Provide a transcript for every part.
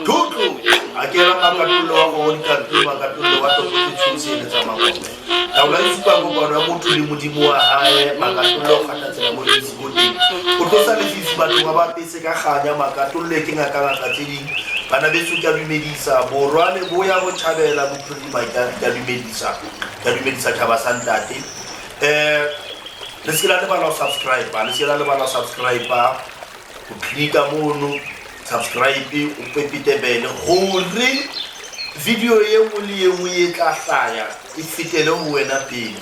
Thuthu a kena makatollo wa gogo dikanto makatollo wa topo tse tshweu se eletsa mangome taola e supa kopano ya motho le modimo wa hae makatollo o kgatha tsela mo leng siko teng o tlosa lefifi batho ba ba pese ka kganya makatollo e ke ngaka ngaka tse ding bana beso ke a dumedisa borwa le boya botjhabela bophirima ke a dumedisa ke a dumedisa tjhaba sa ntate um le se ke la lebala ho subscribe le se ke la lebala ho subscribe o clika mono subscribe o pepite bele gore video ye nngwe le ye nngwe e tla hlaya e fetele ho wena pele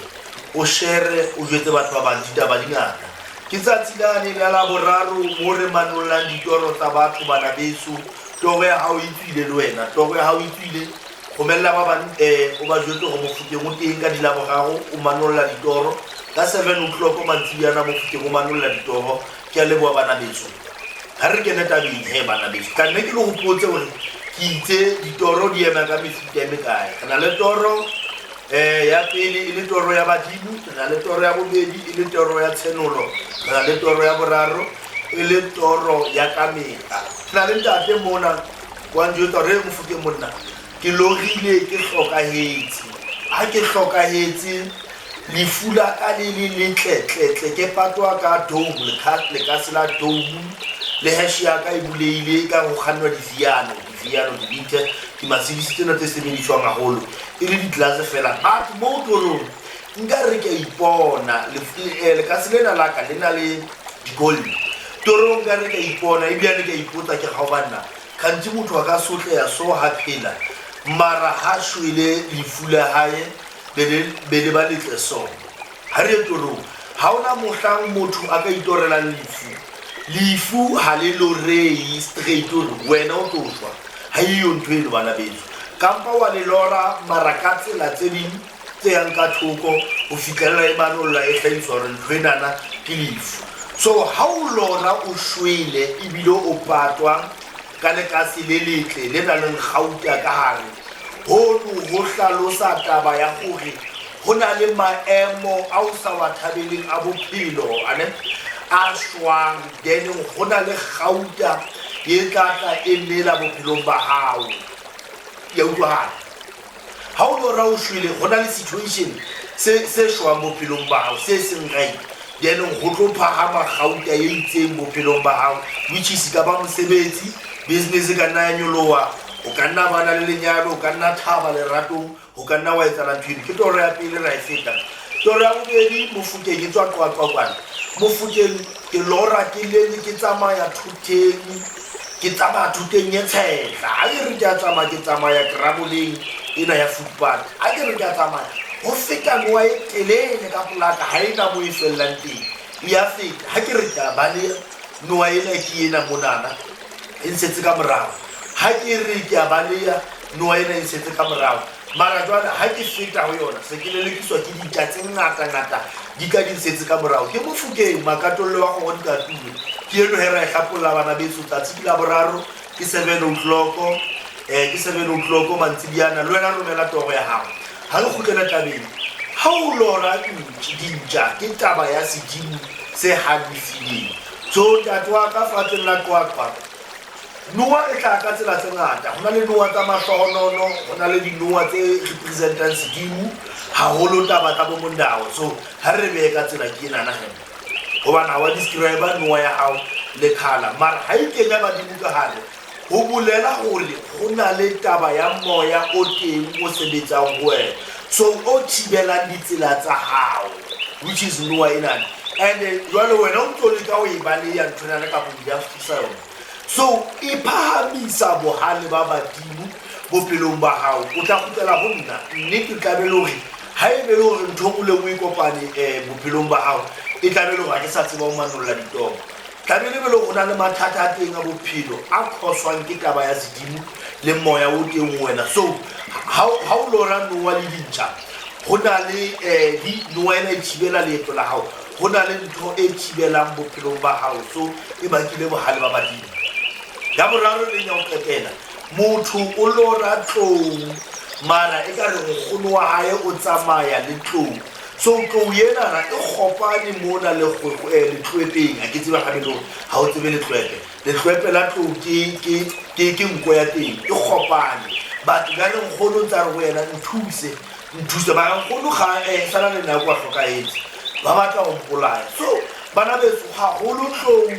o shere o jwetse batho ba bang ditaba di ngata ke tsatsi lane la la boraro mo re manollang ditoro tsa batho bana beso toro ya hao e tswile le wena toro ya hao e tswile romella ba bang um o ba jwetse gore mofokeng o teng ka dilaboraro o manolla ditoro ka 7 o'clock mantsibuana mofokeng o manolla ditoro ke a leboha bana beso ga re kene tabeng he bana beso ka nne ke le gopotse gore ke itse ditoro di ema ka mefuta e mekae re na le toro um ya pele e le toro ya badimo re na le toro ya bobedi e le toro ya tshenolo re na le toro ya boraro e le toro ya ka mehla re na le ntate mona wa njwetsa gore mofokeng monna ke lorile ke hlokahetse ha ke hlokahetse lefu la ka le le letletletle ke patwa ka dome lekase la dome le hearse ya ka e buleile ka go kgannwa diviano diviano dibithe di-Mercedes tsena tse sebediswang haholo e le di-glass fela but mo torong nka re ke a ipona lekase lena la ka le na le di-gold torong nka re ke a ipona ebilane ke a ipotsa ke gao banna gantsi motho a ka sotleya so ha phela mara ha shwele lefu la hae be le ba letle so ha re ye torong ha ona mohlang motho a ka itorelang lefu lefu ha le lorei straight hore wena o tlo shwa ha eyo ntho eno bana betso kampa wa le lora mara ka tsela tse ding tse yang ka thoko ho fitlhella e manolla e hlahiswa hore ntho enana ke lefu so ha o lora o shwele ebile o patwa ka lekase le letle le nang le gauta ka hare hono ho hlalosa taba ya gore ho na le maemo a o sa wa thabeleng a bophelo ane a shwang then ho na le gauta e tla tla e mela bophelong ba hao ya utlwahala ha o lora o shwele go na le situation se shwang bophelong ba hao se seng right then go tlo phahama gauta e itseng bophelong ba hao which is ka ba mosebetsi business e ka nna ya nyoloha o ka nna ba na le lenyalo o ka nna thaba leratong o ka nna wa etsala ntho eno ke toro ya pele ra e feta toro ya bobedi mofokeng e tswa qwaqwa kwana mofokeng ke lora ke lele ke tsamaya thoteng ke tsamaya thoteng e tshehla ha ke re ke a tsamaya ke tsamaya kraboleng ena ya footpath ha ke re ke a tsamaya ho feta noa e telele ka polaka ha e na mo e fellang teng e ya feta ha ke re ke a baleha noa ena ke ena monana e ntshetse ka morao ha ke re ke a baleha noa ena e ntshetse ka morao mara jwale ha ke feta ho yona se ke lelekiswa ke dintja tse ngata-ngata di ka di ntshetse ka morao ke mofokeng makatollo wa gogo dikatulo ke eno he ra e hlapolla bana beso tsatsi ke la boraro ke 7 o'clock ke 7 o'clock mantsibiana le wena romela toro ya gago ga re kgutlela tabeng ha o lora dintja ke taba ya sedimo se halefileng so ntate wa ka fatsheng la qwaqwa noa e tla ka tsela tse ngata go na le noa tsa mahlohonono go na le dinoa tse representang sedimo haholo taba tsa bo mondao so ha re beye ka tsela ke enana he gobane ga wa describe noa ya gago le colour mara ga e kenya badimo ka gare ho bolela hore go na le taba ya moya o teng o sebetsang ho wena so o thibelang ditsela tsa hao which is noa enana and jwale wena o ntso leka ho e baleya nthwenana kapa ho di yona so e phahamisa bohale ba badimo bophelong ba hao o tla kgutlela ho nna nnete tla be le hore ha e be le hore ntho e nngwe le nngwe e kopane um bophelong ba hao e tla be le hore ha ke sa tseba ho manolla ditoro. Tlamehile be le ho na le mathata a teng a bophelo a khoswang ke taba ya sedimo le moya o teng ho wena. So ha o lora nowa le dintja, ho na le di nowa ena e thibela leeto la hao, ho na le ntho e thibelang bophelong ba hao, so e bakile bohale ba badimo. Ya boraro e leng ya ho qetela, motho o lora tlou mara e ka re nkgono wa hae o tsamaya le tlou. So tlou enana e kgopane mona le letlwepeng. Ha ke tsebe gape le hore ha o tsebe letlwepe. Letlwepe la tlou ke ke ke ke nko ya teng e kgopane. But jwale nkgono o ntse a re ho yena nthuse, nthuse. Mara nkgono ga sana le nako a hlokahetse. Ba batla ho mpolaya. So bana beso haholo tlou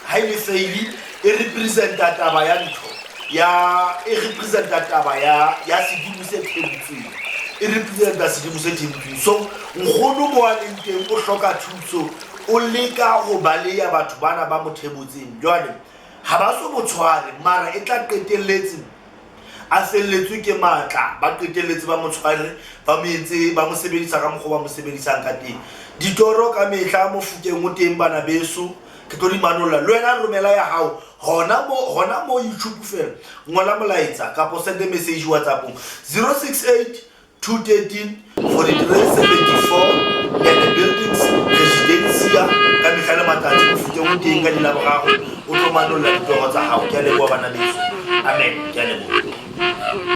ha e le feili e representa taba ya ntho ya e representa taba ya ya sedimo se thebutsweng, e representa sedimo se thebutsweng. So nkgono mo a leng teng o hloka thuso, o leka ho baleya batho bana ba mo thebotseng. Jwale ha ba so mo tshware, mara e tla qetelletse a felletswe ke matla, ba qetelletse ba mo tshware, ba mo etse, ba mo sebedisa ka mokgwa ba mo sebedisang ka teng. Ditoro ka mehla mofokeng o teng bana beso, ke tlo di manolla. Le wena romela ya hao hona mo, hona mo YouTube fela, ngola molaetsa kapa o sende message WhatsAppong 068 213 4374 and buildings residencia ka mehla le matsatsi mofuteng o teng ka dilaboraro o tlo manolla ditoro tsa hao. Ke a leboha bana beso, amen, ke a leboha.